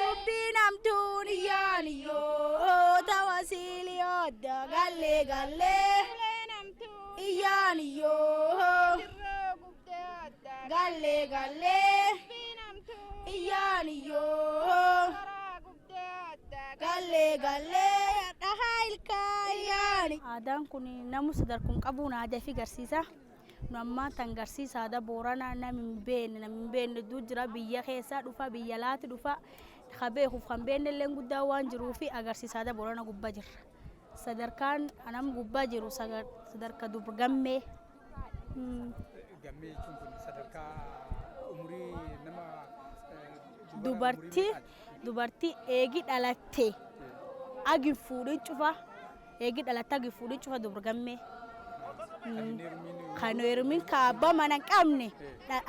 Dubbiin hamtuun iyyaan iyyoo tawasiilii odda gallee gallee iyyaan iyyoo gallee gallee iyyaan iyyoo gallee gallee dhahaa ilkaa iyyaani. Aadaan kun namu sadarkuun qabuun aadaa fi garsiisa. Nu ammaan tan garsiisa aadaa Booranaa nam hin beekne nam hin beekne hedduu jira biyya keessaa dhufa biyya alaatti dhufa ka beekuuf kan beekne illee guddaa waan jiruufi agarsiisa aadaa Boorana gubbaa jirra. Sadarkaan anam gubbaa jiru sadarkaa dubra gammee. Gammee jechuun kun sadarkaa umurii nama Dubartii dubartii eegi dhalatte agi fuudhin cufa eegi dhalatte agi fuudhin cufa dubra gammee. Kan heerumin ka abbaa mana hin qabne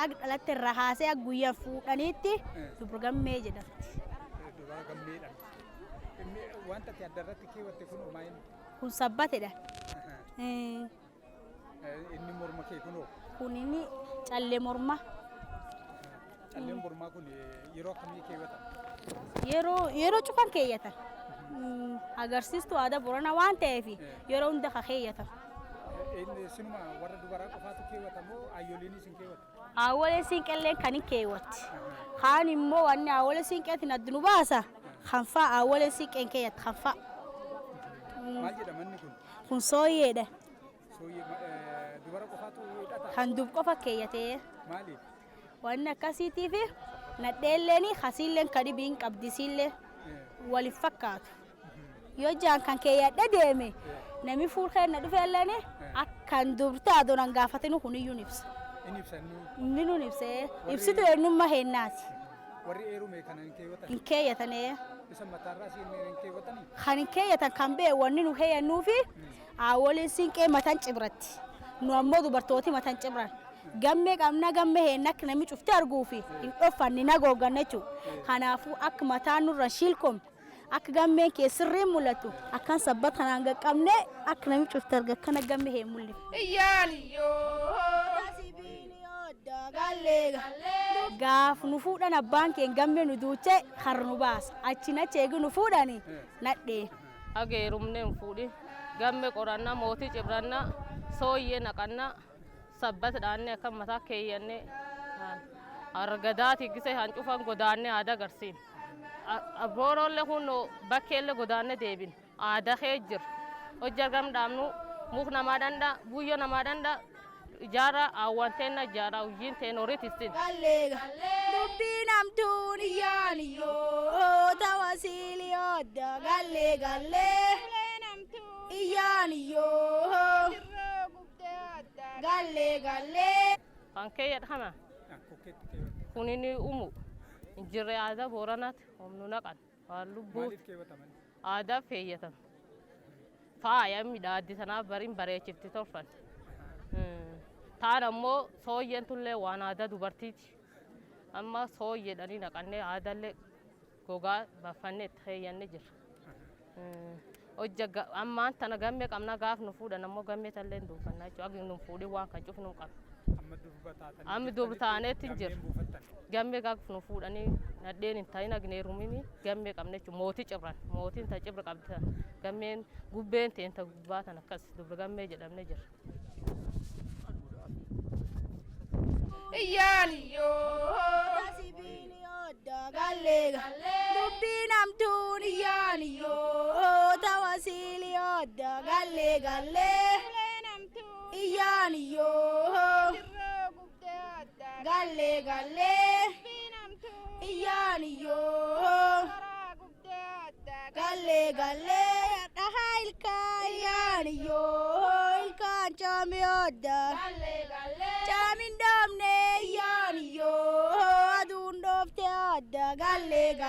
agi dhalatte irraa haasee agi guyyaa fuudhaniitti dubra gammee jedhamti. Dubara gammeedhaan. Wanta ati adda irratti keewwatte kun maal? Kun sabbatedha. Inni morma kee kunoo? Kun inni callee morma. Calleen mormaa kun yeroo akkamii keewwatama? Yeroo cufan keeyyatan. Agarsiistuu aadaa Booranaa waan ta'eef yeroo hunda ka keeyyatan. Inni sinuma warra dubaraa qofaatu keewwata moo ayyoliinis hin keewwatu? Haawwolee siinqelleen kan hin keewwatti. Kaan immoo wanni haawwolee siinqeetiin adda nu baasa. Kan fa'a haawwolee siinqeen keeyyatti kan fa'a. Maal jedhama inni kun? Kun sooyyeedha. Sooyyee dubara qofaatu hidhata? Kan dub qofa keeyyatee. Maaliif? Wanni akkasiitiif nadheelleen hasiilleen ka dhibii hin qabdi siillee waliif fakkaatu. Yoo jaan kan keeyyadhe deeme namni fuul keenya dhufeelleen akkan dubartii adoon an gaafatinu kuniyyuu ni ibsa. Inni ibsa inni Inni nun ibsee ibsitu eenyummaa heennaati. Warri heerume kana hin keewwatan. Hin keeyyatanee. Isa mataarraa siin hin keewwatanii? Kan hin keeyyatan kan bee wanni nu keeyyannuufi haawwoliin siinqee matan cibratti. Nu ammoo dubartooti matan cibran. Gammee qabna gammee heenna akka namni cufti arguufi hin dhoffanne hin hagoogganne jechuudha. Kanaafuu akka mataan nurra shiilkomne akka gammeen kee sirriin mul'atu akkan sabbata kanaan qaqqabne akka namni cufti arga akkana gammee heen mul'ifne. Gaaf nu fuudhan abbaan keen gammee nu duuchee har nu baasa. Achi achi eegi nu fuudhani nadhee. Haga heerumnee hin fuudhin gamme qoranna mootii cibranna sooyyee naqanna sabbata dhaannee akka mataa keeyyannee argadaati gise hancufan godaannee aadaa agarsiin. Abooroolle kun bakkeelle godaannee deebin aadaa kee jira. Hojii argam dhaabnu muk namaa danda'a buyyoo namaa danda'a ijaara hawwan teenna ijaara hojiin teen horii tistin. Dubbiin hamtuun iyyaan iyyoo tawasiilii odda gallee gallee iyyaan iyyoo gallee gallee. Kan keeyyadha kana Kokkeetti keewwata. kun inni umu injirree aadaa Booranaati humnu naqan waan lubbuu Maaliif keewwataman? Aadaa feeyyatan. Faaya midhaaddi tanaaf bariin bareechifti tolfan. Taan ammoo sooyyeen tullee waan aadaa dubartiiti. Amma sooyyeedhanii naqannee aadaallee gogaa baafannee itti keeyyanne jirra. Hojja ammaan tana gammee qabna gaaf nu fuudhan ammoo gammee tallee hin duufannaa jechuudha. Agi nu fuudhin waan kan cufnu hin qabnu. Amma durba taatanii Amma durba taaneetti hin gammeen jirra. buufattan. Gammee gaaf nu fuudhanii nadheen hin ta'in agneerumini gammee qabne jechuudha. Mootii cibran mootiin ta cibra qabdi tan gammeen gubbeen teen ta gubbaa tan akkas dubra gammee jedhamne jirra. Dubbiin hamtuun iyyaan iyyoo tawasiilii odda gallee gallee iyyaan iyyoo gallee gallee iyyaan iyyoo gallee gallee dhahaa ilkaa iyyaan iyyoo ilkaan caami odda caamin dhoofne iyyaan iyyoo aduun dhoofte adda gallee gallee.